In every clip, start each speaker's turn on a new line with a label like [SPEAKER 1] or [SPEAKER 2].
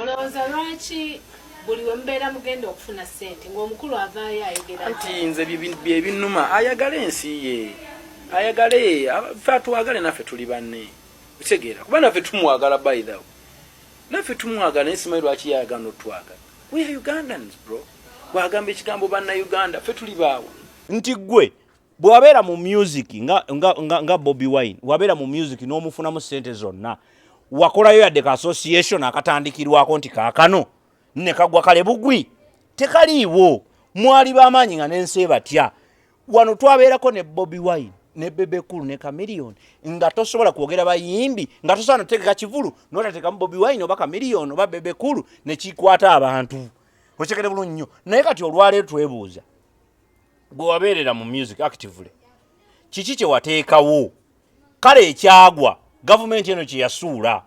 [SPEAKER 1] Olowooza lwaki buli we mubeera mugenda okufuna ssente ng'omukulu avaayo ayogera?
[SPEAKER 2] Anti nze bye binnuma. Ayagale ensi ye, ayagale ffe atwagale, naffe tuli banne, okitegeera? Kuba naffe tumwagala. By the way, naffe tumwagala, naye simanyi lwaki yayagala otwagala. We are Ugandans, bro. Bwagamba ekigambo Bannayuganda, ffe tuli baawa.
[SPEAKER 3] Nti gwe bwewabeera mu music nga Bobi Wine, wabeera mu music n'omufunamu sente zonna, wakolayo yadde ka association akatandikirwako nti kaakano ne kagwa kale bugwi tekaliiwo? Mwali b'amaanyi nga n'ensi ebatya. Wano twabeerako ne Bobi Wine ne Bebe Cool ne Chameleone, nga tosobola kwogera bayimbi, nga tosobola notegeka kivulu notateekamu Bobi Wine oba Chameleone oba Bebe Cool nekikwata abantu. Okyekere bulungi nnyo. Naye kati olwaleero twebuuza, gwe wabeerera mu music actively, kiki kye wateekawo? Kale ekyagwa gavumenti eno kye yasuula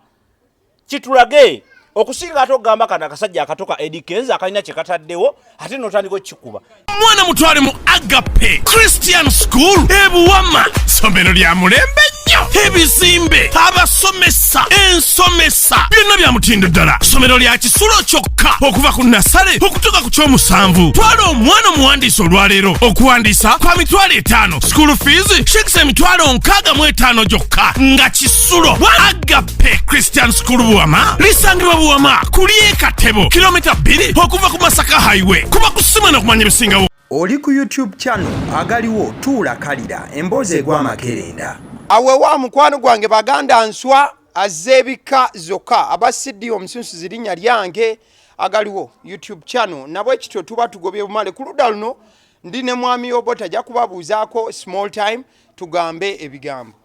[SPEAKER 3] kitulage, okusinga ate okugamba kano akasajja akato ka Eddy Kenzo akalina kye kataddewo, ate n'otandika okukikuba.
[SPEAKER 4] Omwana mutwale mu Agape Christian School ebuwama, ssomero lya mulembe nnyo, ebizimbe, abasomesa, ensomesa, byonna bya mutindo ddala. Ssomero lya kisulo kyokka okuva ku nursery okutuuka ku kyomusanvu. Twala omwana omuwandiisa olwaleero. Okuwandiisa kwa 50,000, school fees shekisa 65,000 gyokka nga kisulo. Agape Christian School Buwama lisangibwa Buwama kuli ekatebo, kilomita 2 okuva ku Masaka Highway. Kuba ku ssimu eno okumanya ebisingawo.
[SPEAKER 5] Oli ku YouTube channel Agaliwo, tuula kalira emboozi egwa amakerenda.
[SPEAKER 6] Awewa mukwano gwange baganda nswa az'ebika zokka aba CD omusunsuzi, linnya lyange Agaliwo YouTube channel. Nabwe kityo tuba tugobye bumale ku ludda luno. Ndi ne mwami Obota, ajja kubabuuzaako small time, tugambe ebigambo.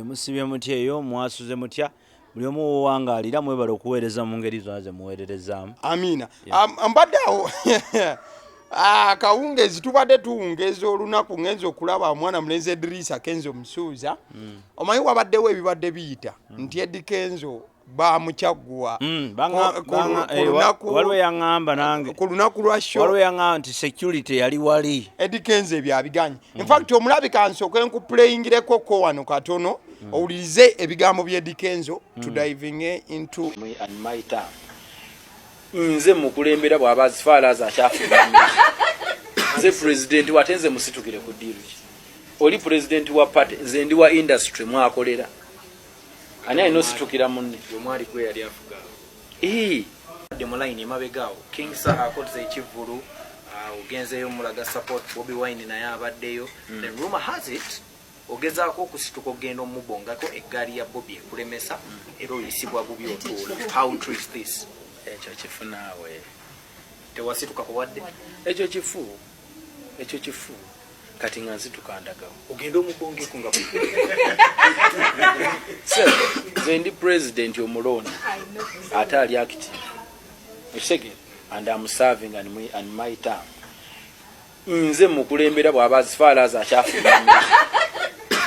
[SPEAKER 3] Musibye mutya eyo? Mwasuze mutya? Buli omu wowangaalira, mwebale okuweereza mu ngeri zonna ze muweererezaamu.
[SPEAKER 6] Amiina. Mbadde awo akawungeezi, tubadde tuwungeeza olunaku, ngenza okulaba omwana mulenzi Edrisa Kenzo Omusuuza. Omanyi wabaddewo ebibadde biyita nti Eddy Kenzo bamukyagguwa
[SPEAKER 3] Waliwo yaŋŋamba nange.
[SPEAKER 6] ku lunaku lwa show.
[SPEAKER 3] Waliwo yaŋŋamba nti security yali wali.
[SPEAKER 6] Eddy Kenzo ebyo abiganye. Infact omulabika, nsooke nkuplayingireko ko wano katono, owulirize ebigambo bya Eddy Kenzo, to diving into
[SPEAKER 2] And my time, nze mukulembera. Bw'aba as far as akyafuga nze president, wate nze musitukire ku deal ki? Oli president wa party, nze ndi wa industry mwakolera. Ani alina ositukira munne?
[SPEAKER 7] Omwali gwe yali afuga.
[SPEAKER 2] Ee.
[SPEAKER 7] Dde mu line emabega awo, King Saha akoze ekivvulu, ogenzeeyo mulaga support. Bobi Wine naye abaddeyo. Then rumor has it ogezaako okusituka okugenda omubongako, eggaali ya Bobi ekulemesa era oyisibwa bubi, otuula. How true is this?
[SPEAKER 2] Ekyo kifu naawe.
[SPEAKER 7] Tewasituka kuwadde?
[SPEAKER 2] Ekyo kifu, ekyo kifu. Kati nga nzituka ndagawo?
[SPEAKER 7] Ogenda omubongeko nga
[SPEAKER 2] Nze ndi president omulonde ate ali active, ekitegeera? And am serving and my term, nze mukulembera. Bw'aba as far as akyafuga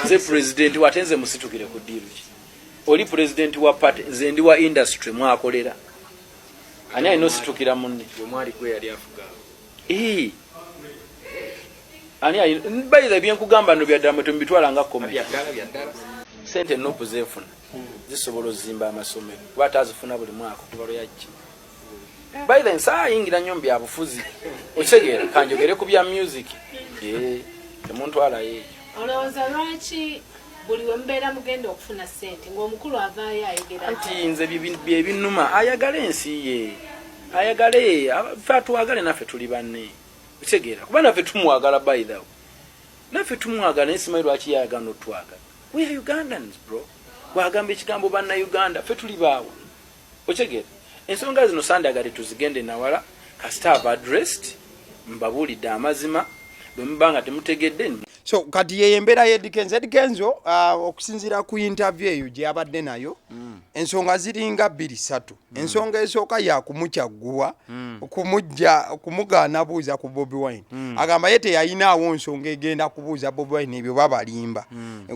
[SPEAKER 2] nze president, wate nze musitukire ku deal ki? Oli president wa party, nze ndi wa industry mwakolera. Ani alina ositukira munne?
[SPEAKER 7] Omwali gwe yali afuga.
[SPEAKER 2] Ee. Ani alina? By the byenkugamba no byaddala, mwe temubitwala nga comedy.
[SPEAKER 7] Byaddala, byaddala.
[SPEAKER 2] Sente NUP zenfuna zisobola ozimba amasomero, kuba ate azifuna buli mwaka okuva lwe yajja. By the nsaayingira nnyo mu byabufuzi, okitegeera? Kanjogere ku bya music. Ee, temuntwalayo ekyo.
[SPEAKER 1] Olowooza lwaki buli we mubeera mugenda okufuna ssente ng'omukulu avaayo ayogera?
[SPEAKER 2] Anti nze bye binnuma. Ayagale ensi ye, ayagale ffe atwagale, naffe tuli banne, okitegeera? Kuba naffe tumwagala. By the way, naffe tumwagala, naye simanyi lwaki yayagala otwagala. We are Ugandans, bro. Bwagamba ekigambo Bannayuganda, ffe tuli baawa, okitegeera? Ensonga zino sandagale tuzigende nawala. Kasita ava addressed, mbabuulidde amazima. Bwe muba nga temutegedde.
[SPEAKER 6] So kati yeyo embeera y'Eddy Kenzo. Eddy Kenzo, okusinziira ku interview eyo gye yabadde nayo, ensonga ziringa bbiri ssatu. Ensonga esooka ya kumukyagguwa, kumujja kumugaana buuza ku Bobi Wine. Agamba ye teyayinaawo nsonga egenda kubuuza Bobi Wine, ebyo babalimba,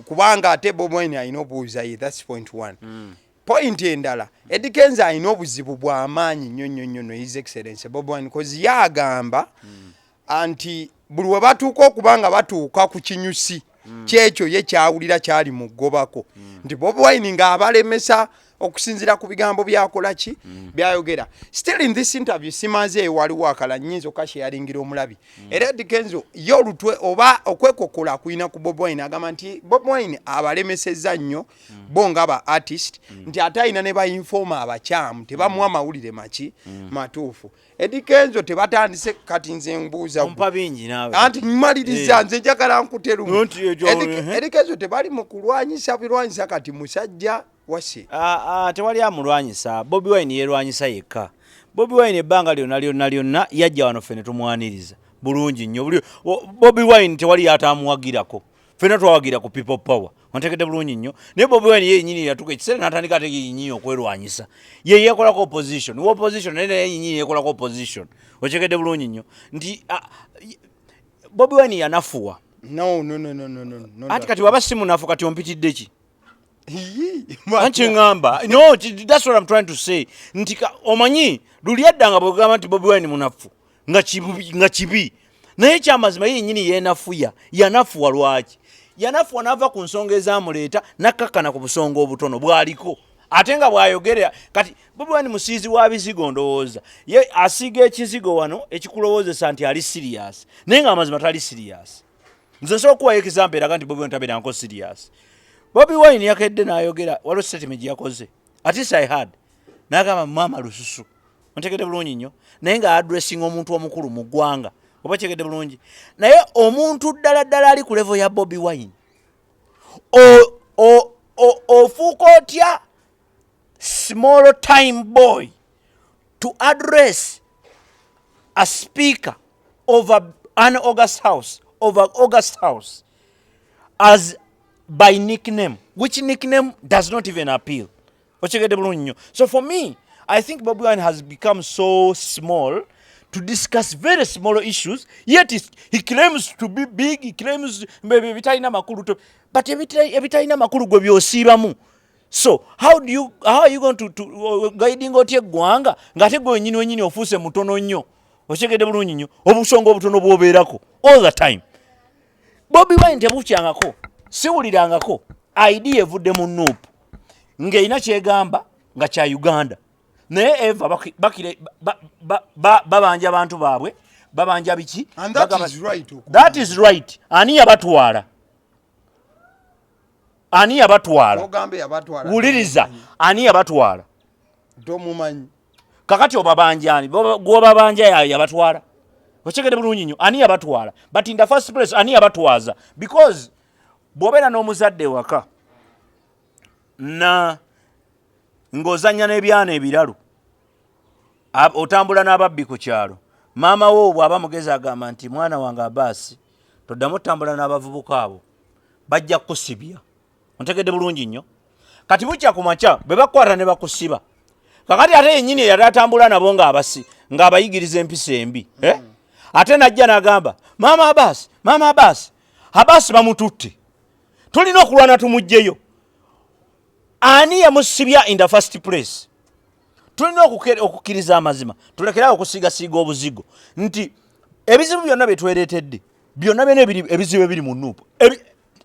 [SPEAKER 6] kubanga ate Bobi Wine alina obuuza ye. That's point one. Point endala, Eddy Kenzo alina obuzibu bw'amaanyi nnyo nnyo nnyo no His Excellence Bobi Wine, cause ye agamba anti buli we batuuka okuba nga batuuka ku kinyusi kyekyo ye kyawulira kyali mu ggobako nti Bobi Wine ng'abalemesa. Okusinziira ku bigambo byakola ki, byayogera. Still in this interview, simazeeyo, waliwo akala nnyinza okasharingira omulabi. Era Eddy Kenzo ye olutwe oba okwekokola akulina ku Bobi Wine, agamba nti Bobi Wine abalemesezza nnyo bo nga ba artist, nti ate alina ne ba informer abakyamu, tebamuwa mawulire maki matuufu. Eddy Kenzo tebatandise kati, nze mbuuza gwe.
[SPEAKER 3] Ompa bingi naawe.
[SPEAKER 6] Anti mmaliriza.
[SPEAKER 3] Eh.
[SPEAKER 6] Nze njagala nkuterumu.
[SPEAKER 3] Nti ekyo.
[SPEAKER 6] Eddy Kenzo tebali mu kulwanyisa birwanyisa kati musajja wase.
[SPEAKER 3] Ah, ah, tewali amulwanyisa. Bobi Wine yeerwanyisa yekka. Bobi Wine ebbanga lyonna lyonna lyonna yajja wano, ffe ne tumwaniriza bulungi nnyo. Bobi Wine tewali yatamuwagirako, ffenna twawagira ku People Power, ontegedde bulungi nnyo. Naye Bobi Wine ye yennyini yatuuka ekiseera n'atandika ate ye yennyini okwerwanyisa, ye yeekolako opposition wa opposition, naye naye yennyini yeekolako opposition, okitegedde bulungi nnyo nti Bobi Wine yanafuwa.
[SPEAKER 6] No, no, no, no, no, no, no.
[SPEAKER 3] Anti kati waba si munafu, kati ompitidde ki?
[SPEAKER 6] Yee.
[SPEAKER 3] Anti ŋŋamba no, that's what I'm trying to say, nti omanyi luli edda nga bwegamba nti Bobi Wine munafu nga kibi, naye ekyamazima ye yennyini yenafuya. Yanafuwa lwaki? Yanafuwa n'ava ku nsonga ezamuleeta, nakkakkana ku busonga obutono bwaliko, ate nga bw'ayogera kati Bobi Wine musiizi wa bizigo. Ndowooza ye asiiga ekizigo wano ekikulowoozesa nti ali serious, naye nga amazima tali serious. Nze nsobola okuwayo example eraga nti Bobi Wine tabeeranko serious. Bobi Wine yakedde n'ayogera, waliwo statement gye yakoze, at least I heard, n'agamba maama lususu, ontegedde bulungi nnyo, naye nga addressing omuntu omukulu mu ggwanga, oba kyegedde bulungi. Naye omuntu ddala ddala ali ku level ya Bobi Wine, ofuuka otya small time boy to address a speaker of an august house, of an august house, as by nickname, which nickname does not even appeal? Okitegedde bulungi nnyo. So for me, I think Bobi Wine has become so small to discuss very small issues, yet he claims to be big. He claims ebyo ebitalina makulu but ebitalina makulu gwe byosiibamu. So how are you going to guiding otya eggwanga ng'ate gwe wenyini wenyini ofuuse mutono nnyo? Okitegedde bulungi nnyo, obusonga obutono bw'obeerako all the time. Bobi Wine tebukyangako, siwulirangako idea evudde mu NUP ng'erina kyegamba nga kya Uganda, naye eva babanja abantu baabwe, babanja biki.
[SPEAKER 6] And that is right.
[SPEAKER 3] That is right. Ani yabatwala? Ani yabatwala?
[SPEAKER 6] Ogambe yabatwala.
[SPEAKER 3] Wuliriza, ani yabatwala?
[SPEAKER 6] Tomumanyi.
[SPEAKER 3] Kakati obabanjani gwobabanja yabatwala? Okitegedde bulungi nnyo, ani yabatwala? But in the first place, ani yabatwaza? Because bw'obeera n'omuzadde ewaka na ng'ozannya n'ebyana ebiralu, otambula n'ababbi ku kyalo, maama wo bw'aba mugezi agamba nti, "Mwana wange Abaasi, toddamu otambula n'abavubuka abo, bajja kukusibya." Ontegedde bulungi nnyo. Kati bukya ku makya bwe bakukwata ne bakusiba, kakati ate yennyini eyali atambula nabo ng'abasi ng'abayigiriza empisa embi, eh? Ate najja n'agamba, "Maama Abaasi, maama Abaasi, Abaasi bamututte, tulina okulwana tumuggyeyo." Ani yamusibya in the first place? Tulina okukkiriza amazima, tulekerawo okusiigasiiga obuzigo nti ebizibu byonna bye twereetedde, byonna byonna ebizibu ebiri mu NUP,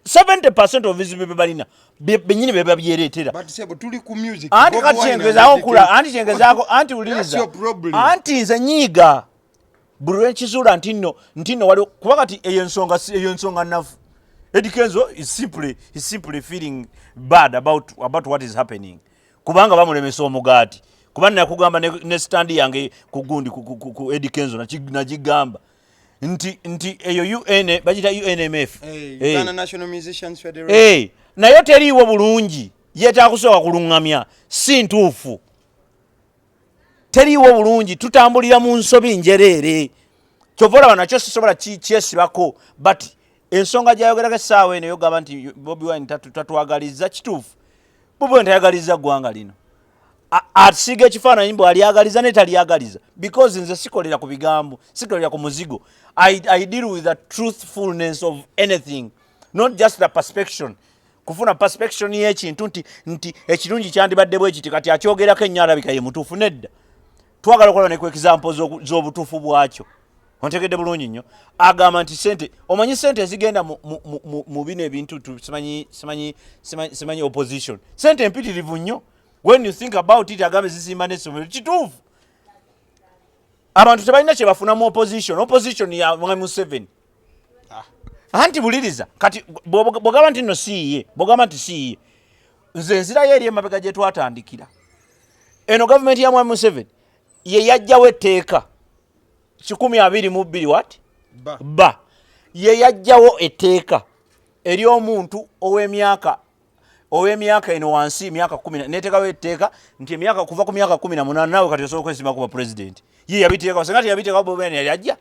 [SPEAKER 3] 70 of ebizibu bye balina bennyini be babyereetera.
[SPEAKER 6] But sebo, tuli ku music.
[SPEAKER 3] Anti
[SPEAKER 6] Bobi
[SPEAKER 3] kati
[SPEAKER 6] Wine
[SPEAKER 3] kyengezaako
[SPEAKER 6] and
[SPEAKER 3] kula, anti kyengezaako, anti
[SPEAKER 6] That's
[SPEAKER 3] wuliriza.
[SPEAKER 6] your problem.
[SPEAKER 3] Anti nze nyiiga buli lwenkizuula nti nno waliwo, kuba kati eyo ensonga eyo ensonga nafu. Eddie Kenzo is simply feeling bad about what is happening, kubanga bamulemesa omugaati. Kuba nakugamba ne stand yange ku gundi ku Eddie Kenzo nagigamba nti eyo UN bagita UNMF.
[SPEAKER 6] Eh,
[SPEAKER 3] Eh.
[SPEAKER 6] Uganda National Musicians Federation.
[SPEAKER 3] Eh, nayo teriiwo bulungi, yeetaaga kusooka kuluŋŋamya, si ntuufu, teriiwo bulungi, tutambulira mu nsobi njereere. Kyova olaba nakyo sisobola kyesibako, but ensonga gyayogerako essaawa eno yogamba nti Bobi Wine tatwagaliza kituufu. Bobi Wine tayagaliza ggwanga lino. Asiiga ekifaananyi mbw alyagaliza, naye talyagaliza, because nze sikolera ku bigambo, sikolera ku muzigo. I deal with the truthfulness of anything, not just the perception, kufuna perception y'ekintu nti ekirungi kyandibadde bwe kiti, kati akyogerako ennyo alabika ye mutuufu. Nedda, twagala okulaba ne ku example z'obutuufu bwakyo. Ontegedde bulungi nnyo. Agamba nti sente, omanyi sente ezigenda mu bino ebintu simanyi opposition, sente empitirivu nnyo. When you think about it, agambe zizimba n'essomero, kituufu. Abantu tebalina kye bafuna mu opposition. Opposition ya Mwami Museveni. Anti buliriza kati, bw'ogamba nti nno siiye, bw'ogamba nti siiye, nze nzirayo eri emabega gye twatandikira. Eno gavumenti ya Mwami Museveni ye yajjawo etteeka 122 what
[SPEAKER 6] Ba.
[SPEAKER 3] Ba ye yajjawo etteeka ery'omuntu ow'emyaka eno wansi, emyaka 10, neteekawo etteeka nti emyaka kuva ku myaka 18 naawe kati osobola okwesimba kuba pulezidenti. Ye yabiteekawo. Senga teyabiteekawo, Bobi Wine yali ajja?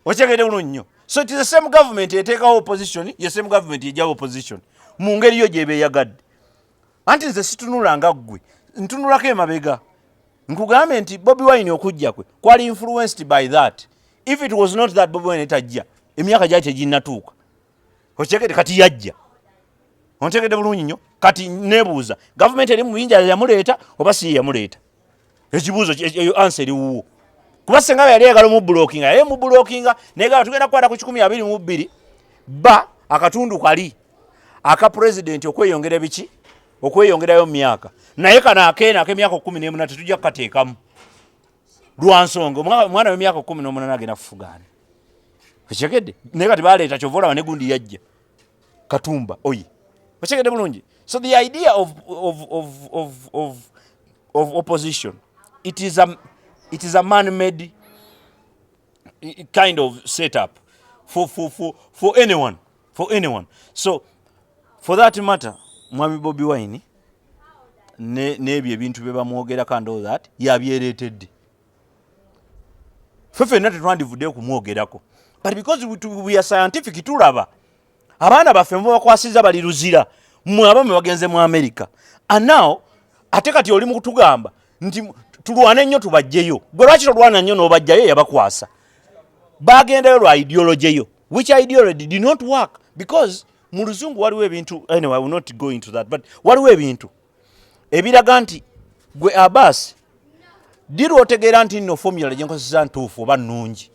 [SPEAKER 3] Okyegedde bulungi nnyo. So it is the same government eteekawo opposition, ye same government ejjawo opposition mu ngeri yo gyeba eyagadde. Anti nze situnula nga ggwe, ntunulako emabega. Nkugambe nti Bobi Wine okujja kwe kwali influenced by that. If it was not that, Bobi Wine tajja, emyaka gyali teginnatuuka. Okyegedde? Kati yajja. Ontegedde bulungi nnyo. Kati nebuuza, gavumenti eri mu buyinza yamuleeta oba si ye yamuleeta? Ekibuuzo eyo answer eriwuwo, kuba senga yali ayagala omublockinga, yali mublockinga, naye gaba tugenda kukwata ku 122 ba akatundu kali aka pulezidenti okweyongera biki, okweyongerayo mu myaka, naye kano akeena ak'emyaka 18 tetujja kukateekamu lwa nsonga omwana w'emyaka 18 agenda kufugaana. Okyegedde? Naye kati baleeta, kyova olaba ne gundi yajja, Katumba oye. Okyegedde bulungi? So the idea of opposition, it is a man-made kind of setup for anyone, for anyone. So for that matter, Mwami Bobi Wine n'ebyo ebintu bye bamwogerako and all that, yabyereetedde. Ffe ffenna tetwandivuddeyo kumwogerako, but because we are scientific, tulaba abaana baffe mubakwasiza bali luzira, mmwe abamu bagenze mu America, and now ate kati oli mu kutugamba nti tulwane nnyo tubajjeyo. Gwe lwaki tolwana nnyo n'obajjayo? Yabakwasa bagendayo lwa ideology yo, which ideology did not work, because mu luzungu waliwo ebintu, anyway, I will not go into that, but waliwo ebintu ebiraga nti gwe Abas ddi lwotegeera nti nno formula gyenkozesa ntuufu oba nnungi?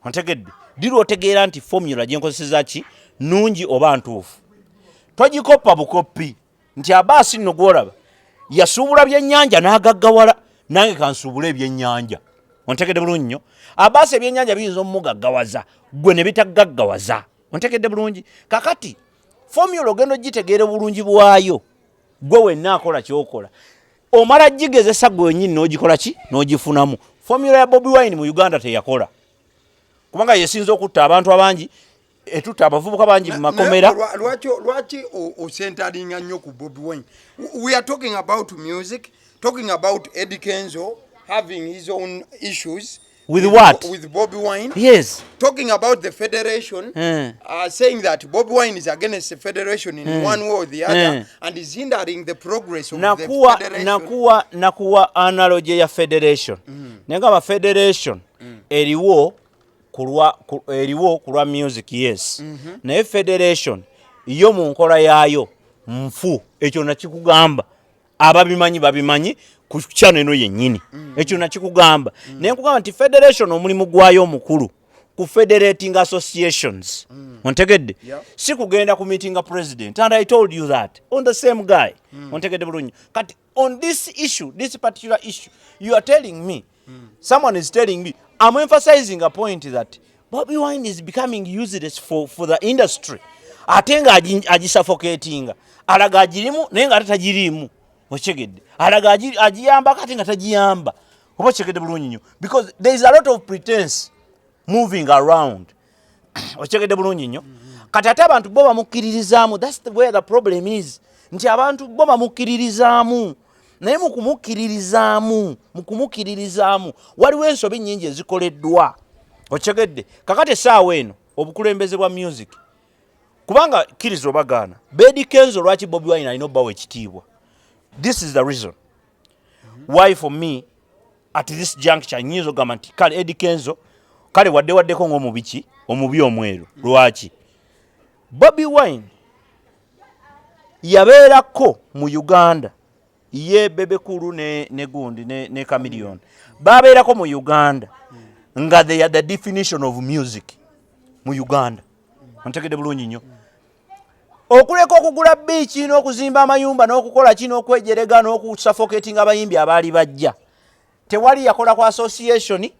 [SPEAKER 3] Ontegedde? Ddi lwotegeera nti formula gyenkozeseza ki nnungi oba ntuufu? Togikoppa bukoppi nti Abaasi nno gwolaba yasuubula byennyanja n'agaggawala, nange kansuubule ebyennyanja. Ontegedde bulungi nnyo? Abaasi ebyennyanja biyinza omugaggawaza, gwe ne bitagaggawaza. Ontegedde bulungi? Kakati formula ogenda ogitegeera obulungi bwayo gwe wenna akola kyokola, omala gigezesa gwe wenyini n'ogikola ki n'ogifunamu. Formula ya Bobi Wine mu Uganda teyakola, kubanga yesinza okutta abantu abangi, etutta abavubuka bangi mu makomera.
[SPEAKER 6] Naye lwaki ocenteringa nnyo ku Bobi Wine? We are talking about music, talking about Eddie Kenzo having his own issues.
[SPEAKER 3] With what?
[SPEAKER 6] With Bobi Wine.
[SPEAKER 3] Yes.
[SPEAKER 6] Talking about the federation, saying that Bobi Wine is against the federation in one way or the other and is hindering the progress of the
[SPEAKER 3] Nakuwa
[SPEAKER 6] federation.
[SPEAKER 3] Nakuwa analogy ya federation, naye ngamba federation eriwo eriwo kulwa music, yes, naye federation yo mu nkola yaayo nfu. Ekyo nakikugamba, ababimanyi babimanyi ku channel eno yennyini. Ekyo nakikugamba, naye nkugamba nti federation omulimu gwayo omukulu ku federating associations. Ontegedde?
[SPEAKER 6] Yeah.
[SPEAKER 3] Si kugenda ku meetinga president, and I told you that on the same guy. Ontegedde bulungi? Kati on this issue, this particular issue, you are telling me, someone is telling me, I'm emphasizing a point that Bobi Wine is becoming useless for the industry, ate nga agisuffocatinga, alaga agirimu naye nga ate tagiriimu. Okitegedde? Alaga agiyambako ate nga tagiyamba. Oba okitegedde bulungi nnyo? Because there is a lot of pretense moving around. Okitegedde bulungi nnyo? Kati ate abantu bo bamukkiririzaamu. That's where the problem is, nti abantu bo bamukkiririzaamu, naye mu kumukkiririzaamu waliwo ensobi nnyingi ezikoleddwa. Okitegedde? Kakati essaawa eno obukulembeze bwa music, kubanga kkiriza obagaana Eddy Kenzo, lwaki Bobi Wine alina obbawa ekitiibwa? This is the reason why for me at this juncture nyinza okugamba nti kale Eddy Kenzo kale wadde waddeko ng'omubiki omubi omweru. Lwaki Bobi Wine yabeerako mu Uganda, ye Bebe Cool ne gundi ne Chameleone babeerako mu Uganda nga they are the definition of music mu Uganda. Ontegedde bulungi nnyo? Okuleka okugula biiki n'okuzimba amayumba n'okukola ki n'okwejerega n'okusuffocatinga abayimbi abaali bajja, tewali yakola ku association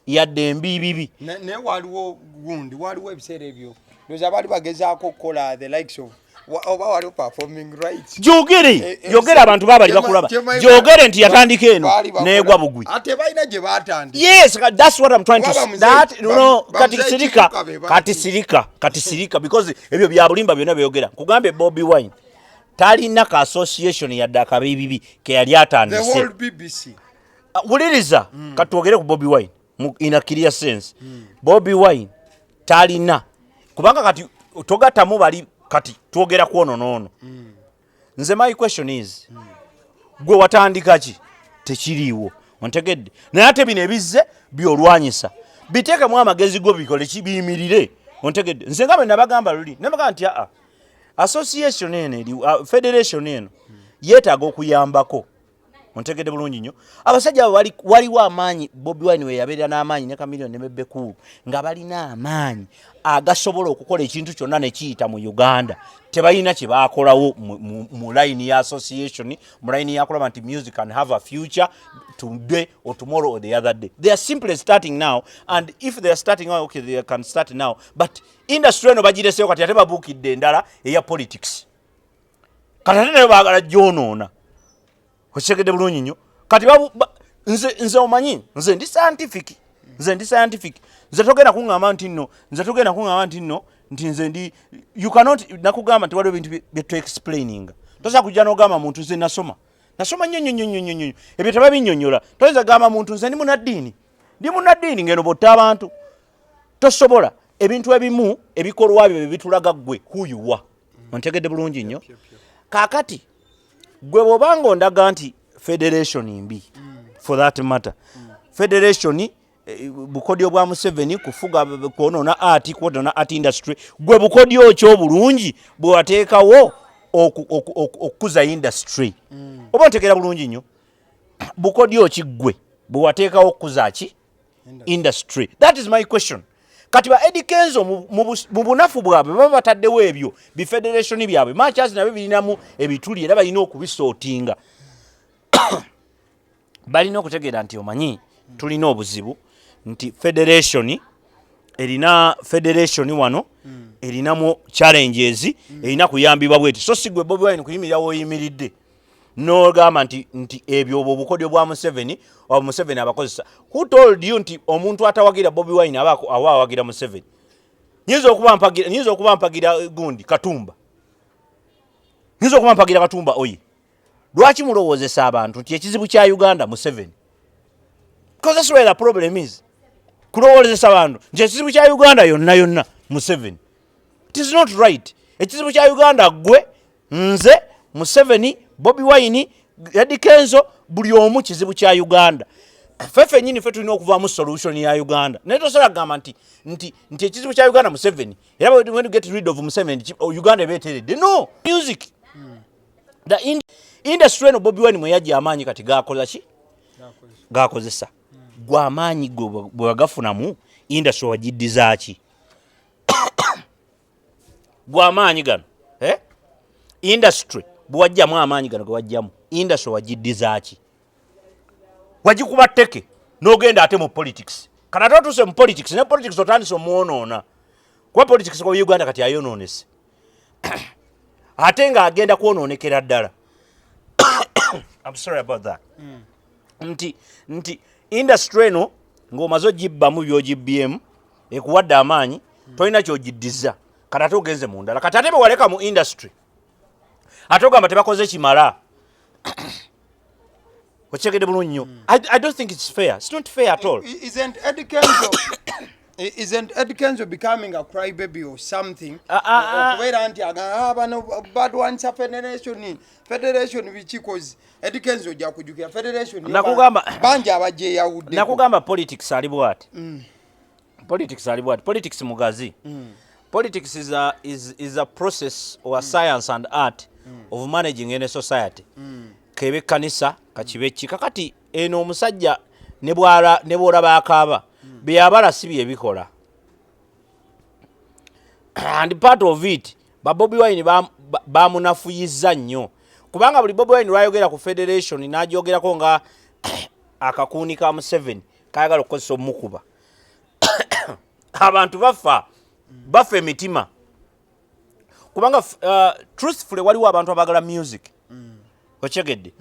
[SPEAKER 3] yadde embiibibi.
[SPEAKER 6] Naye waliwo gundi, waliwo ebiseera ebyo ndoza baali bagezaako okukola the likes of oba waliwo performing rights.
[SPEAKER 3] Jogere. Yogere, abantu babali bakulaba. Jogere nti yatandika eno negwa bugwi.
[SPEAKER 6] Ate balina gye batandika.
[SPEAKER 3] Yes, that's what I'm trying to
[SPEAKER 6] Kuba
[SPEAKER 3] say. That no, kati
[SPEAKER 6] bamuzeeyi
[SPEAKER 3] sirika,
[SPEAKER 6] Kibuka be
[SPEAKER 3] kati sirika, kati sirika, because ebyo bya bulimba byonna byogera. Nkugambye Bobi Wine talina ka association yadde akabibibi ke yali
[SPEAKER 6] The
[SPEAKER 3] atandise.
[SPEAKER 6] whole BBC.
[SPEAKER 3] Wuliriza, katwogere ku Bobi Wine in a clear sense. Bobi Wine talina, kubanga kati togattamu bali, kati twogera ku ono n'ono. Nze my question is, gwe watandika ki? Tekiriiwo, ontegedde? Naye ate bino ebizze byolwanyisa, biteekemu amagezi go, bikole ki, biyimirire, ontegedde? Nze nga bwe nabagamba luli, nabagamba nti aa, association eno eri, federation eno yeetaaga okuyambako, ontegedde bulungi nnyo? Abasajja abo waliwo amaanyi. Bobi Wine we yabeerera n'amaanyi ne Chameleone ne Bebe Cool nga balina amaanyi agasobola okukola ekintu kyonna ne kiyita mu Uganda, tebalina kye baakolawo mu line ya association, mu line yakulaba nti music can have a future today or tomorrow or the other day. They are simply starting now, and if they are starting now, okay, they can start now, but industry eno bagireseyo kati, ate babuukidde endala eya politics kati, ate nayo baagala gyonoona, okitegedde bulungi nnyo? Kati nze omanyi nze ndi scientific, nze ndi scientific. Nze togenda kuŋŋamba nti nno, nze togenda kuŋŋamba nti nno nti nze ndi, you cannot. Nakugamba nti waliwo ebintu bye tuexplaininga. Tosobola kujja n'ogamba muntu nze nasoma, nasoma nnyo nnyo nnyo nnyo nnyo nnyo. Ebyo tebabinnyonnyola. Toyinza kugamba muntu nze ndi munaddiini, ndi munaddiini, ngeno botta abantu. Tosobola. Ebintu ebimu ebikolwa byo bye bitulaga ggwe who you are, ontegedde bulungi nnyo? Kaakati gwe bw'obanga ondaga nti federation mbi, for that matter federation, bukodyo bwa Museveni kufuga, kwonoona art, kwonoona art industry. Gwe bukodyo ki obulungi bwe wateekawo okukuza industry? Oba ontegeera bulungi nnyo? Bukodyo ki ggwe bwe wateekawo okukuza ki industry? That is my question. Kati ba Eddie Kenzo mu bunafu bwabwe baba bataddewo ebyo bifederation byabwe, machas nabyo birinamu ebituli era balina okubisortinga. Balina okutegeera nti omanyi tulina obuzibu nti federation erina, federation wano erinamu challenges, erina kuyambibwa bweti. So si gwe Bobi Wine kuyimirira woyimiridde nogamba nti ebyo obwo obukodyo bwa Museveni oba Museveni abakozesa. Who told you nti omuntu atawagira Bobi Wine aba awagira Museveni? Nyinza okuba mpagira gundi Katumba, nyinza okuba mpagira Katumba oye. Lwaki mulowoozesa abantu nti ekizibu kya Uganda Museveni? Because that's where the problem is, kulowoozesa abantu nti ekizibu kya Uganda yonna yonna Museveni. It is not right. Ekizibu kya Uganda gwe, nze, Museveni, Bobi Wine, Eddie Kenzo, buli omu kizibu kya Uganda. Ffe ffennyini ffe tulina okuvaamu solution ya Uganda, naye tosobola kugamba nti ekizibu kya Uganda Museveni, era when you get rid of Museveni, Uganda eba eteredde. No music, the industry eno Bobi Wine mwe yajja amaanyi kati gakola ki? Gakozesa. Gwe amaanyi gwe bwe wagafunamu industry wagiddizaaki? Gwe amaanyi gano, eh? Industry bwe wajjamu amaanyi gano ge wajjamu industry wagiddizaaki? Wagikuba tteke n'ogenda ate mu politics. Kati ate otuuse mu politics, ne politics otandise omwonoona, kuba politics kwa Uganda kati ayonoonese ate ng'agenda kwonoonekera ddala. I'm sorry about that. Nti industry eno ng'omaze ogibbamu by'ogibbyemu, ekuwadde amaanyi, tolina kyogiddiza. Kati ate ogenze mu ndala. Kati ate bwe waleka mu industry, ate ogamba tebakoze kimala. Okitegedde bulungi nnyo? I don't think it's fair. It's not fair at all.
[SPEAKER 6] Isn't Eddie Kenzo becoming a crybaby or something?
[SPEAKER 3] Ah, ah, ah.
[SPEAKER 6] Okubeera nti agamba, "Ah, bano badwanisa federation, federation biki?" 'Cause Eddie Kenzo ojja kujjukira federation bangi abagyeyawuddeko.
[SPEAKER 3] Nakugamba politics ali bwati, politics ali bwati, politics mugazi. Politics is a process or a science and art of managing any society, kebe ekkanisa, kakibe ki. Kakati eno omusajja ne bwolaba akaaba, byeyabala si byebikola, and part of it ba Bobi Wine Bamunafuyiza nnyo, kubanga buli Bobi Wine lwayogera ku federation n'agyogerako nga akakuuni ka Museveni kayagala okukozesa omukuba, abantu bafa emitima, kubanga truthfully waliwo abantu abagala music, okyegedde,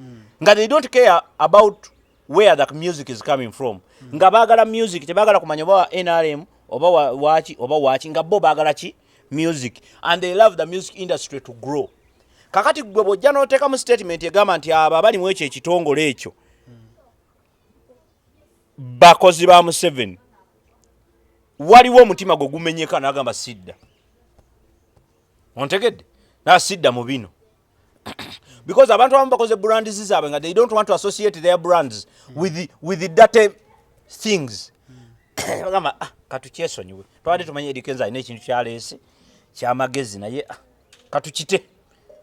[SPEAKER 3] nga they don't care about where the music is coming from, nga baagala music, tebaagala kumanya oba wa NRM oba waki oba waki, nga bo baagala ki? Music, and they love the music industry to grow. Kakati gwe bw'ojja n'oteekamu statement egamba nti abo abali mu ekyo ekitongole ekyo bakozi ba Museveni, waliwo omutima gwe gumenyeka n'agamba sidda, ontegedde, nasidda mu bino, because abantu abamu bakoze brands zaabwe nga they don't want to associate their brands with the dirty things. Bagamba, "Ah, katukyesonyiwe, twabadde tumanyi Eddy Kenzo alina ekintu kyaleese kyamagezi, naye ah, katukite."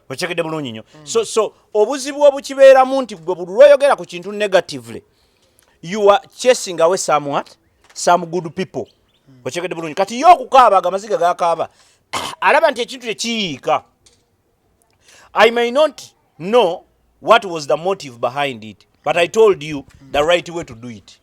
[SPEAKER 3] Okyegedde bulungi nnyo. So obuzibu obukibeeramu nti gwe buli lwoyogera ku kintu negatively, you are chasing away some what? Some good people. Okyegedde bulungi? Kati ye okukaaba, amaziga gakaaba, alaba nti ekintu tekiyiika. I may not know what was the motive behind it, but I told you the right way to do it,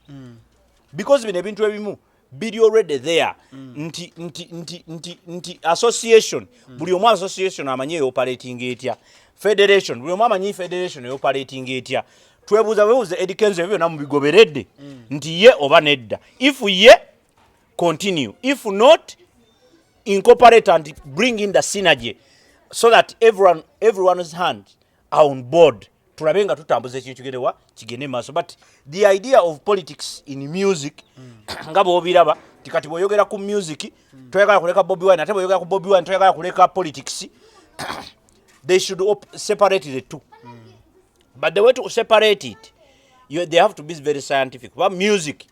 [SPEAKER 3] because bino ebintu ebimu biri already there, nti association, buli omu association amanyi eoperating etya, federation, buli omu amanyi federation eoperating etya. Twebuuza webuuza, Eddy Kenzo ebyo byonna mubigoberedde nti ye oba nedda? If ye, continue; if not, incorporate and bring in the synergy so that everyone's hands are on board, tulabe nga tutambuza ekintu kigendewa kigende maaso. But the idea of politics in music, nga bwobiraba ti kati bw'oyogera ku music toyagala kuleka Bobi Wine, ate bw'oyogera ku Bobi Wine toyagala kuleka politics. They should separate the two, but the way to separate it, they have to be very scientific. But music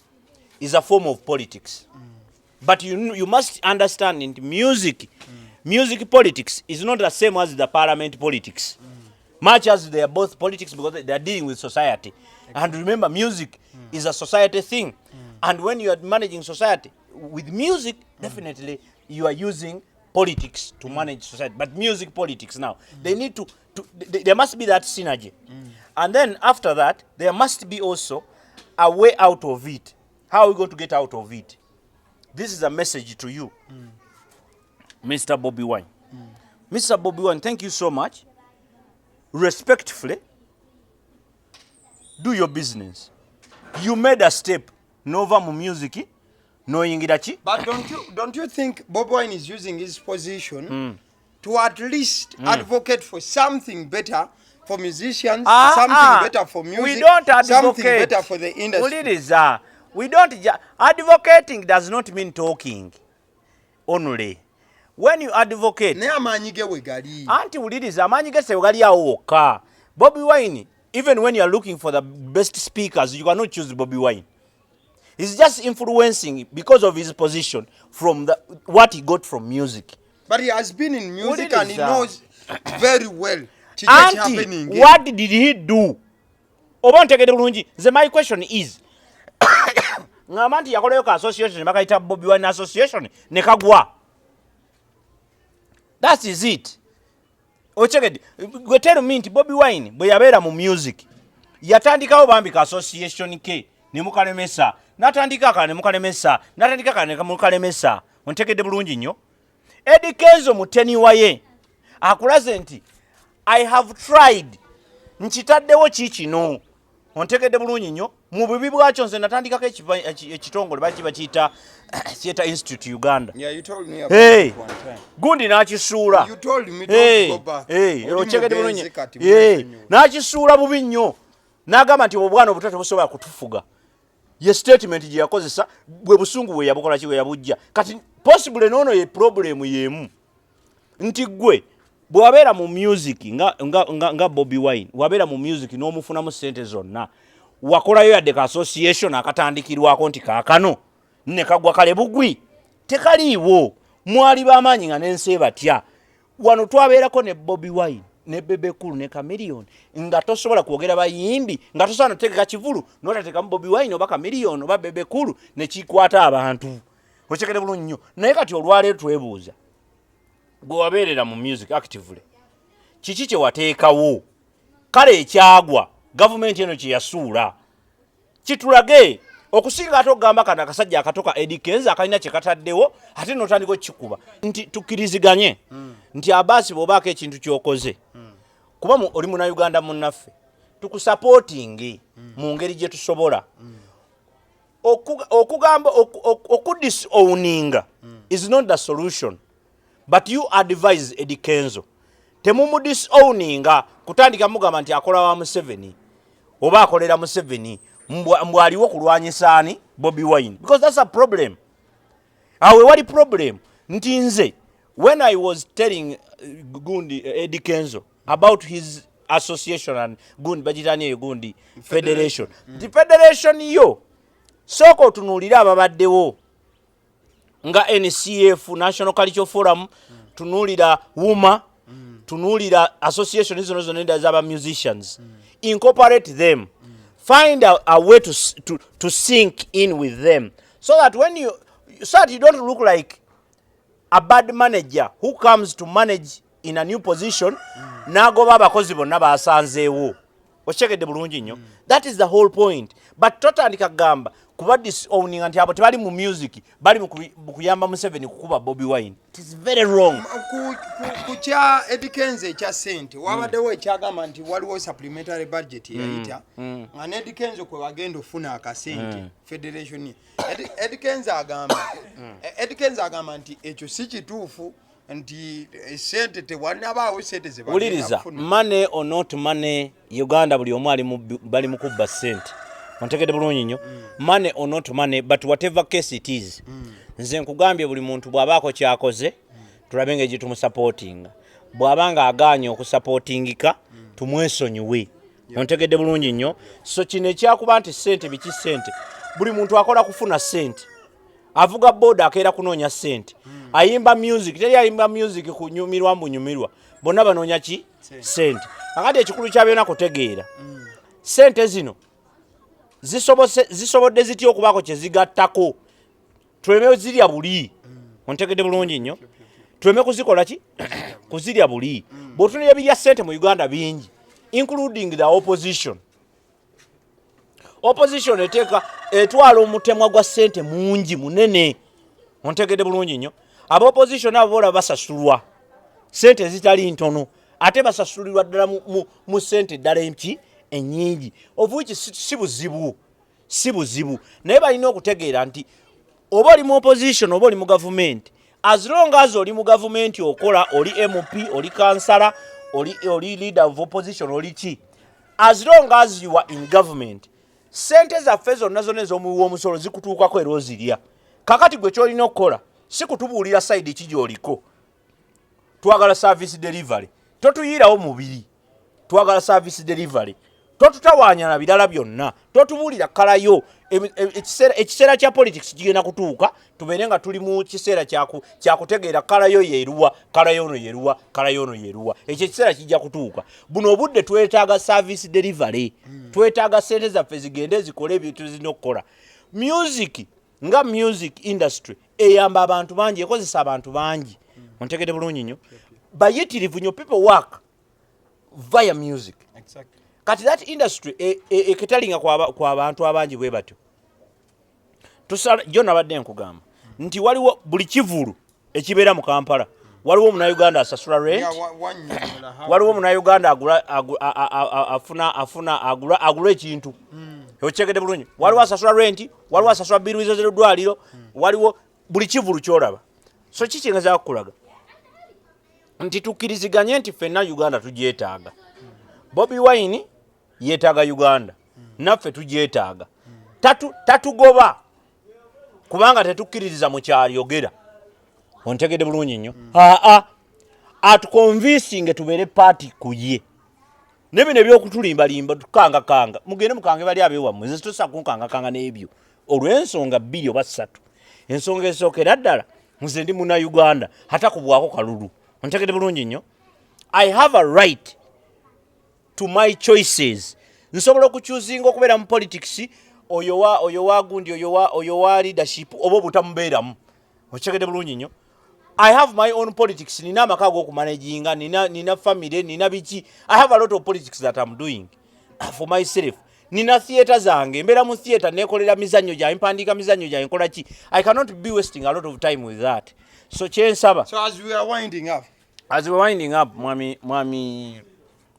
[SPEAKER 3] is a form of politics, but you must understand in music politics is not the same as the parliament politics, much as they are both politics, because they are dealing with society. And remember, music is a society thing, and when you are managing society with music, definitely you are using politics to manage society. But music politics now, they need to there must be that synergy, and then after that there must be also a way out of it. How are we going to get out of it? This is a message to you, Mr. Bobby Wine. Mr. Bobby Wine, thank you so much. Respectfully, do your business. You made a step nova mu music noyingira ki?
[SPEAKER 6] But don't you think Bobi Wine is using his position to at least advocate for something better for musicians, something better for music,
[SPEAKER 3] We don't
[SPEAKER 6] something
[SPEAKER 3] advocate.
[SPEAKER 6] better for the industry?
[SPEAKER 3] Wuliriza, we don't advocating does not mean talking only. When you advocate,
[SPEAKER 6] Naye amaanyi ge we gali.
[SPEAKER 3] Anti wuliriza, amaanyi ge segali awo wokka. Bobi Wine, even when you are looking for the best speakers, you cannot choose Bobi Wine. He's just influencing because of his position from what he got from music.
[SPEAKER 6] But he has been in music and he
[SPEAKER 3] Wuliriza.
[SPEAKER 6] knows very well kiki
[SPEAKER 3] Anti
[SPEAKER 6] happening.
[SPEAKER 3] what did he do? Oba ntegedde bulungi? Nze my question is, ŋŋamba nti yakolayo ka association bakayita Bobi Wine Association ne kagwa. That is it. Okyegedde? Gwe tell me nti Bobi Wine bwe yabeera mu music yatandikawo bambi ka association ke ne mukalemesa, n'atandika akala ne mukalemesa, n'atandika akala ne mukalemesa. Ontegedde bulungi nnyo? Eddy Kenzo mu tenure ye akulaze nti I have tried, nkitaddewo kiikino. Ontegedde bulungi nnyo? Mu bubi bwakyo nze natandikako ekitongole baki bakiyita Theatre Institute Uganda.
[SPEAKER 6] Yeah, you told me about
[SPEAKER 3] Hey,
[SPEAKER 6] it one time.
[SPEAKER 3] Gundi n'akisuula.
[SPEAKER 6] You told me don't
[SPEAKER 3] Hey,
[SPEAKER 6] go back.
[SPEAKER 3] hey,
[SPEAKER 6] Oli
[SPEAKER 3] okyegedde
[SPEAKER 6] mugenzi
[SPEAKER 3] bulungi?
[SPEAKER 6] kati
[SPEAKER 3] Hey,
[SPEAKER 6] mwesonyiwe.
[SPEAKER 3] n'akisuula bubi nnyo n'agamba nti obwana obuto tebusobola kutufuga. Ye statement gye yakozesa bwe busungu bwe yabukola ki bwe yabujja. Kati possibly noono ye problem y'emu nti gwe bw'wabeera mu music nga Bobi Wine, wabeera mu music n'omufunamu sente zonna, wakolayo yadde ka association akatandikirwako nti kaakano ne kagwa kale bugwi tekaliiwo. Mwali b'amaanyi nga n'ensi ebatya. Wano twabeerako ne Bobi Wine ne Bebe Cool ne Chameleone, nga tosobola kwogera bayimbi, nga tosobola notegeka kivulu notateekamu Bobi Wine oba Chameleone oba Bebe Cool nekikwata abantu. Okyekere bulungi nnyo? Naye kati olwaleero twebuuza, gwe wabeerera mu music actively, Kiki kye wateekawo? Kale ekyagwa gavumenti eno kye yasuula kitulage, okusinga ate okugamba kano akasajja akato ka Eddy Kenzo akalina kye kataddewo, ate n'otandika okukikuba. Nti tukkiriziganye nti Abaasi, bw'obaako ekintu ky'okoze, kuba oli munauganda munnaffe, tukusupportinge mu ngeri gye tusobola. Okugamba okudisowninga is not the solution, but you advise Eddy Kenzo, temumudisowninga kutandika mugamba nti akola wa Museveni oba akolera Museveni, mbw aliwo kulwanyisa ani, Bobi Wine, because that's a problem. Awo ewali problem nti nze when I was telling gundi Eddie Kenzo about his association and gundi bagitani eyo gundi federation, nti federation yo sooka otunuulire ababaddewo nga NCF, National Cultural Forum, tunuulira UMA, tunuulira association zino zonna endala z'aba musicians, incorporate them, find a way to sink in with them so that you don't look like a bad manager who comes to manage in a new position n'agoba abakozi bonna basanzeewo. Okitegedde bulungi nnyo? That is the whole point. But totandika kugamba kuba disowning nti abo tebali mu music, bali mu kuyamba Museveni kukuba Bobi Wine. It is very wrong.
[SPEAKER 6] Ku kya Eddy Kenzo ekya sente, wabaddewo ekyagamba nti waliwo supplementary budget eyayita nga ne Eddy Kenzo kwe bagenda ofuna akasente federation ye. Eddy Kenzo agamba nti ekyo si kituufu, nti sente tewanabaawo sente ze bagenda
[SPEAKER 3] Wuliriza,
[SPEAKER 6] kufuna.
[SPEAKER 3] Money or not money, Uganda buli omu ali bali mu kubba sente. Ontegedde bulungi nnyo? Money or not money, but whatever case it is, nze nkugambye, buli muntu bw'abaako kyakoze, tulabe engeri gye tumusupportinga. Bw'aba nga agaanye okusupportingika, tumwesonyiwe. Ontegedde bulungi nnyo? So kino ekyakuba nti sente biki, sente, buli muntu akola kufuna sente. Avuga boda akeera kunoonya sente, ayimba music, teri ayimba music kunyumirwa mbunyumirwa, bonna banoonya ki? Sente. Akati ekikulu kya byonna kutegeera sente zino zisobodde zitya okubaako kye zigattako, tuleme zirya buli. Ontegedde bulungi nnyo? Tuleme kuzikola ki, kuzirya buli. Bw'otunulira ebirya sente mu Uganda bingi, including the opposition. Opposition eteeka, etwala omutemwa gwa sente mungi munene. Ontegedde bulungi nnyo? Aba opposition abo boolaba basasulwa sente ezitali ntono, ate basasulirwa ddala mu sente eddala enki ennyingi, of which si buzibu, naye balina okutegeera nti oba oli mu opposition oba oli mu gavumenti, as long as oli mu gavumenti okola, oli MP, oli kansala, oli leader of opposition, oli ki, as long as you are in government, sente zaffe zonna zonna ez'omuwi w'omusolo zikutuukako era ozirya. Kakati gwe kyolina okukola si kutubuulira side ki gy'oliko. Twagala service delivery, totuyiirawo mubiri. Twagala service delivery, totutawaanya na birala byonna, totubuulira kalayo. Ekiseera kya politics kigenda kutuuka, tubeere nga tuli mu kiseera kyakutegeera kalayo yeruwa, kalayo ono yeruwa, kalayo ono yeruwa. Ekyo ekiseera kijja kutuuka. Buno obudde twetaaga service delivery, twetaaga sente zaffe zigende zikole ebintu zirina okukola. Music nga music industry eyamba abantu bangi, ekozesa abantu bangi. Ontegedde bulungi nnyo? Bayitirivu nnyo. People work via music. Kati that industry eketalinga kwa bantu abangi bwe batyo. Tusala jo nabadde nkugamba nti waliwo buli kivulu ekibeera mu Kampala, waliwo omunauganda asasula rent.
[SPEAKER 6] Yeah, wannyonnyola
[SPEAKER 3] Waliwo omunauganda agula afuna agula ekintu. Okitegedde bulungi? Waliwo asasula rent, waliwo asasula bills z'eddwaliro, waliwo buli kivulu kyolaba. So kikingeza kukulaga nti tukkiriziganye nti ffenna Uganda tugyetaaga. Bobi Wine yeetaaga Uganda, naffe tugyetaaga. Tatugoba kubanga tetukkiririza mu kyalyogera. Ontegedde bulungi nnyo? Aa, atuconvincinge tubeere party ku ye, ne bino ebyokutulimbalimba tukangakanga, mugende mukange bali abewammwe. Nze tosa kunkangakanga n'ebyo olw'ensonga bbiri oba ssatu. Ensonga esookera ddala, nze ndi munauganda atakubwako kalulu. Ontegedde bulungi nnyo? I have a right to my choices. Nsobola okuchoosinga okubeera mu politics, oyo wa gundi, oyo wa leadership, oba obutamubeeramu. Okitegedde bulungi nnyo? I have my own politics. Nina amaka ag'okumanaginga, nina family, nina biki. I have a lot of politics that I'm doing for myself. Nina theatre zange, mbeera mu theatre, nekolera mizannyo gyange, mpandiika mizannyo gyange, nkola ki. I cannot be wasting a lot of time with that. So kyensaba,
[SPEAKER 6] So as we are winding up,
[SPEAKER 3] as we're winding up, mwami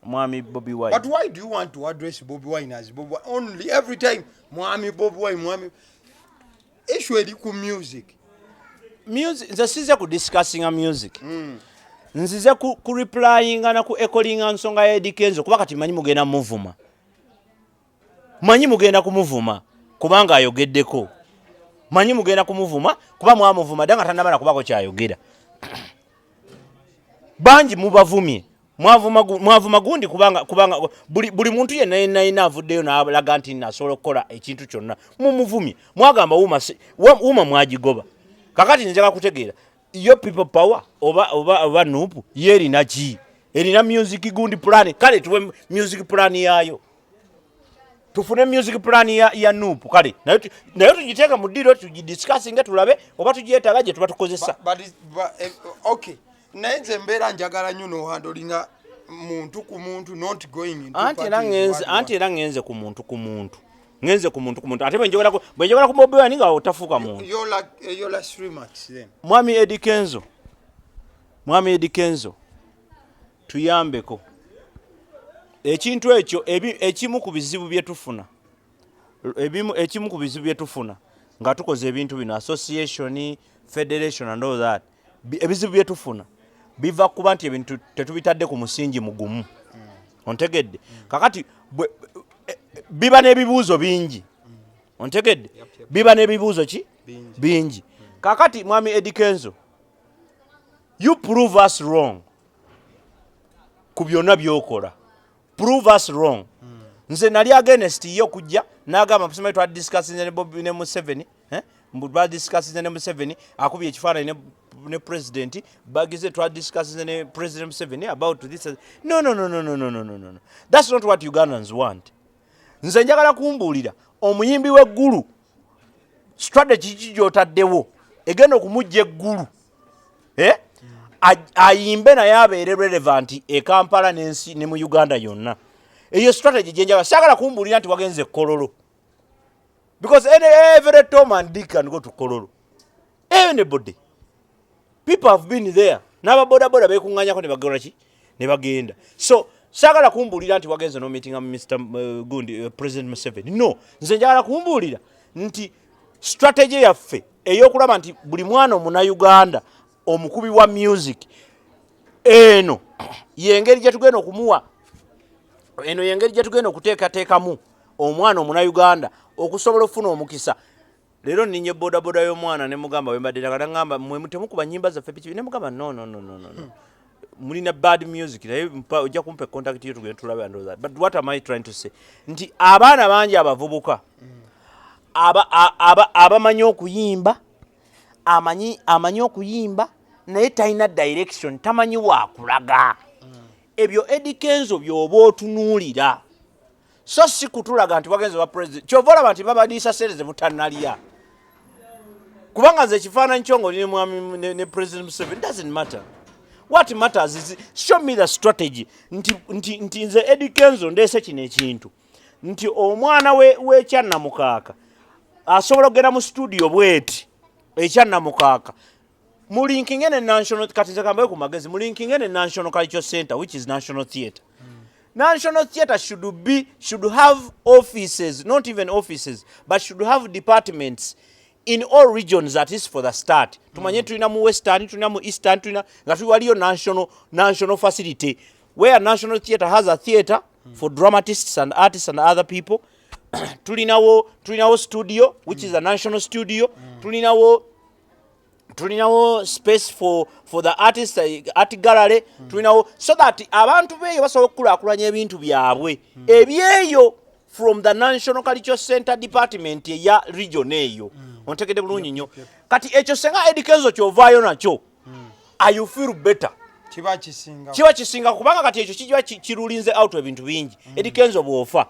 [SPEAKER 3] Bobi Wine,
[SPEAKER 6] but why do you want to address Bobi Wine as Bobi Wine only every time? Mwami Bobi Wine, mwami. Issue eri ku music.
[SPEAKER 3] Music, nze size ku discussinga music. Nzize ku replyinga na ku echoinga nsonga ya Eddy Kenzo, kuba kati manyi mugenda muvuma, manyi mugenda kumuvuma kubanga ayogeddeko, manyi mugenda kumuvuma kuba mwamuvuma dda nga tannamala kubako kyayogera. Bangi mubavumye, mwavuma gundi kubanga buli muntu yenna yenna yenna avuddeyo n'alaga nti nasobola okukola ekintu kyonna mumuvumye. Mwagamba UMA mwagigoba. Kakati njaga kutegeera yo People Power oba NUP ye erina ki? Erina music gundi plan? Kale tuwe music plan yaayo, tufune music plan ya NUP. Kale naye tugiteeke mu ddiiro, tugidiscussinge, tulabe oba tugyetaaga gye tuba tukozesa.
[SPEAKER 6] But okay, naye nze mbeera njagala nnyo nohandlinga muntu ku muntu, not going into
[SPEAKER 3] anti era ngenze ku muntu ku muntu, ngenze ku muntu ku muntu. Ate bwe njogera ku Bobi Wine nga otafuuka muntu.
[SPEAKER 6] Your last remarks then.
[SPEAKER 3] Mwami Eddy Kenzo, mwami Eddy Kenzo, tuyambeko ekintu ekyo. Ekimu ku bizibu bye tufuna, ekimu ku bizibu bye tufuna nga tukoze ebintu bino, association, federation and all that, ebizibu bye tufuna biva kuba nti ebintu tetubitadde ku musingi mugumu. Ontegedde? Kakati biba n'ebibuuzo bingi. Ontegedde? Biba n'ebibuuzo ki? Bingi. Kakati mwami Eddy Kenzo, you prove us wrong ku byonna byokola. Prove us wrong. Nze nali against ye okujja n'agamba simanyi twadiscussinze ne Bobi ne Museveni, eh? Mbu twadiscussinze ne Museveni, akubye ekifaananyi ne president bagize, twadiscussinze ne President Museveni about this. No, no, no, no, no, no, no, no, no. That's not what Ugandans want. Nze njagala kumbuulira omuyimbi w'eggulu, strategy ki gy'otaddewo egenda okumujja eggulu, eh? Ayimbe naye abeere relevant e Kampala n'ensi ne mu Uganda yonna. Eyo strategy gyenjagala. Saagala kumbuulira nti wagenze Kololo, because every Tom and Dick can go to Kololo. Anybody, people have been there, n'ababodaboda bekuŋŋanyako ne bagola ki ne bagenda. So saagala kumbuulira nti wagenze nomeetinga Mr gundi, President Museveni. No, nze njagala kumbuulira nti strategy yaffe ey'okulaba nti buli mwana omunauganda omukubi wa music, eno yengeri gye tugenda okumuwa, eno yengeri gye tugenda okuteekateekamu omwana omunauganda okusobola okufuna omukisa. Leero nninye bodaboda y'omwana ne mugamba wembadde naga, naŋŋamba mwe temukuba nnyimba zaffe piki. Ne mugamba no, no, no, no, no, no. Mulina bad music, naye ojja kumpa contact yo tugende tulabe and all that. But what am I trying to say? Nti abaana bangi abavubuka abamanyi okuyimba, amanyi okuyimba naye talina direction, tamanyi waakulaga. Ebyo Eddy Kenzo by'oba otunuulira, so si kutulaga nti wagenze wa president. Kyova olaba nti babadiisa sente zemutannalya, kubanga nze ekifaananyi kyo ng'oli ne mwami ne President Museveni doesn't matter. What matters is show me the strategy nti nze Eddy Kenzo ndeese kino ekintu, nti omwana w'ekyannamukaaka asobola okugenda mu studio bweti ekyannamukaaka, mulinkinge ne national. Kati nze kambawe ku magezi, mulinkinge ne National Cultural Center, which is National Theatre. National Theatre should have offices, not even offices, but should have departments in all regions, at least for the start. Tumanye tulina mu Western, tulina mu Eastern, tulina nga tuli waliyo national facility where National Theatre has a theatre for dramatists and artists and other people. Tulinawo studio, which is a national studio. Tulinawo space for the artist, art gallery. Tulinawo so that abantu beeyo basobola okukulaakulanya ebintu byabwe ebyeyo from the National Cultural Center department eya region eyo. Ontegedde bulungi nnyo? Kati ekyo senga Eddy Kenzo kyovaayo nakyo, you feel better.
[SPEAKER 6] Kiba kisinga.
[SPEAKER 3] Kiba kisinga, kubanga kati ekyo kiba kirulinze out ebintu bingi. Eddy Kenzo bw'ofa,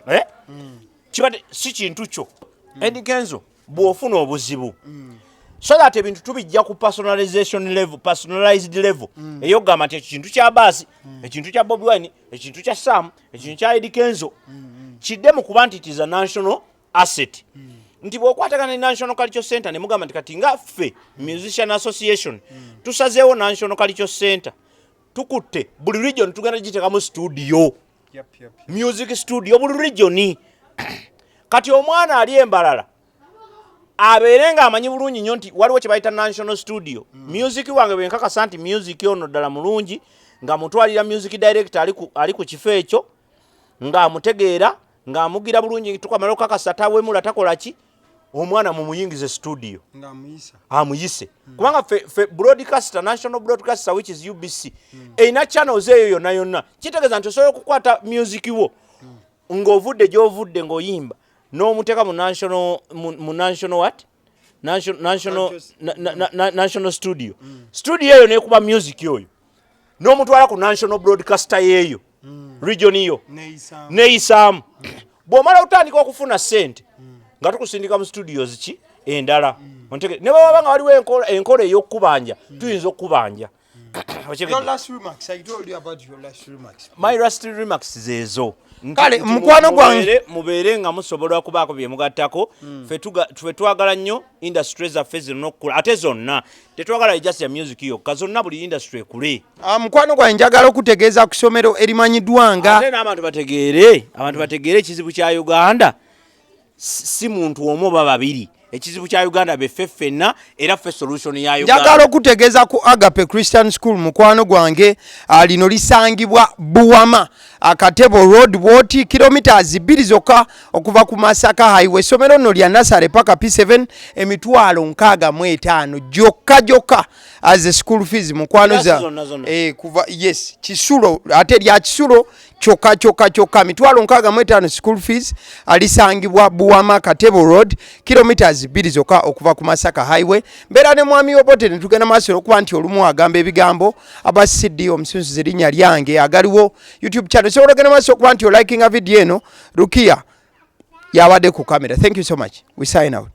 [SPEAKER 3] eh? Kiba si kintu kyo. Eddy Kenzo bw'ofuna obuzibu, So that ebintu tubijja ku personalization level, personalized level eyokugamba nti ekintu kya Baasi, ekintu kya Bobi Wine, ekintu kya Sam, ekintu kya Eddy Kenzo, kidde mu kuba nti it is a national asset, nti bw'okwatagana ne National Culture Center ne mugamba nti kati nga ffe Musician Association tusazeewo National Culture Center, tukutte buli region, tugenda giteekamu studio, music studio buli region. Kati omwana ali embalala abeere ng'amanyi bulungi nnyo nti waliwo kye bayita national studio. Music wange bwe nkakasa nti music ono ddala mulungi, nga mutwalira music director ali ku kifo ekyo, ng'amutegeera, ng'amugira bulungi, tukamala okukakasa tawemula, takola ki, omwana mumuyingize studio.
[SPEAKER 6] Ng'amuyisa.
[SPEAKER 3] Amuyise, kubanga fe broadcaster, national broadcaster, which is UBC, erina channels eyo yonna yonna. Kitegeeza nti osobola okukwata music wo ng'ovudde gy'ovudde ng'oyimba n'omuteeka mu national what, national, national studio. Studio eyo nekuba music oyo n'omutwala ku national broadcaster yeeyo region yo.
[SPEAKER 6] Neeyisaamu.
[SPEAKER 3] Neeyisaamu. Bw'omala otandika okufuna ssente nga tukusindika mu studios ki endala. Ne bwewaba nga waliwo enkola ey'okubanja, tuyinza okubanja. Okitegedde?
[SPEAKER 6] Your last remarks. I told you about your last remarks.
[SPEAKER 3] My last remarks zeezo.
[SPEAKER 6] Kale,
[SPEAKER 3] Nti
[SPEAKER 6] mukwano gwange.
[SPEAKER 3] Mubeere nga musobola okubaako bye mugattako. Ffe twagala nnyo industry zaffe zirina okukula, ate zonna tetwagala just ya music yokka, zonna, buli industry ekule.
[SPEAKER 6] Ah, mukwano gwange, njagala okutegeeza ku ssomero erimanyiddwa nga
[SPEAKER 3] Ate n'abantu bategeere, abantu bategeere ekizibu kya Uganda si muntu omu oba babiri. Ekizibu kya Uganda beffe ffenna, era ffe solution ya
[SPEAKER 6] Njagala
[SPEAKER 3] Uganda.
[SPEAKER 6] okutegeeza ku Agape Christian School, mukwano gwange. Lino lisangibwa Buwama, Akatebo Road, bwoti kilometers 2 zokka okuva ku Masaka Highway. Essomero nno lya nursery paka P7, 65000 gyokka gyokka as a school fees, mukwano.
[SPEAKER 3] Class
[SPEAKER 6] Za
[SPEAKER 3] zonna zonna.
[SPEAKER 6] Eh, kuva, yes, kisulo, ate lya kisulo kyokka kyokka kyokka, 65000 school fees. Alisangibwa Buwama, Katebo Road, kilometers 2 zokka okuva ku Masaka Highway. Mbeera ne mwami Obote ne tugenda maaso okuba nti olumu agamba ebigambo aba CD omusunsuzi. Erinnya lyange agaliwo YouTube channel, sobola ogenda maaso okuba nti olikinga video eno. Rukia yabadde ku kamera. Thank you so much, we sign out.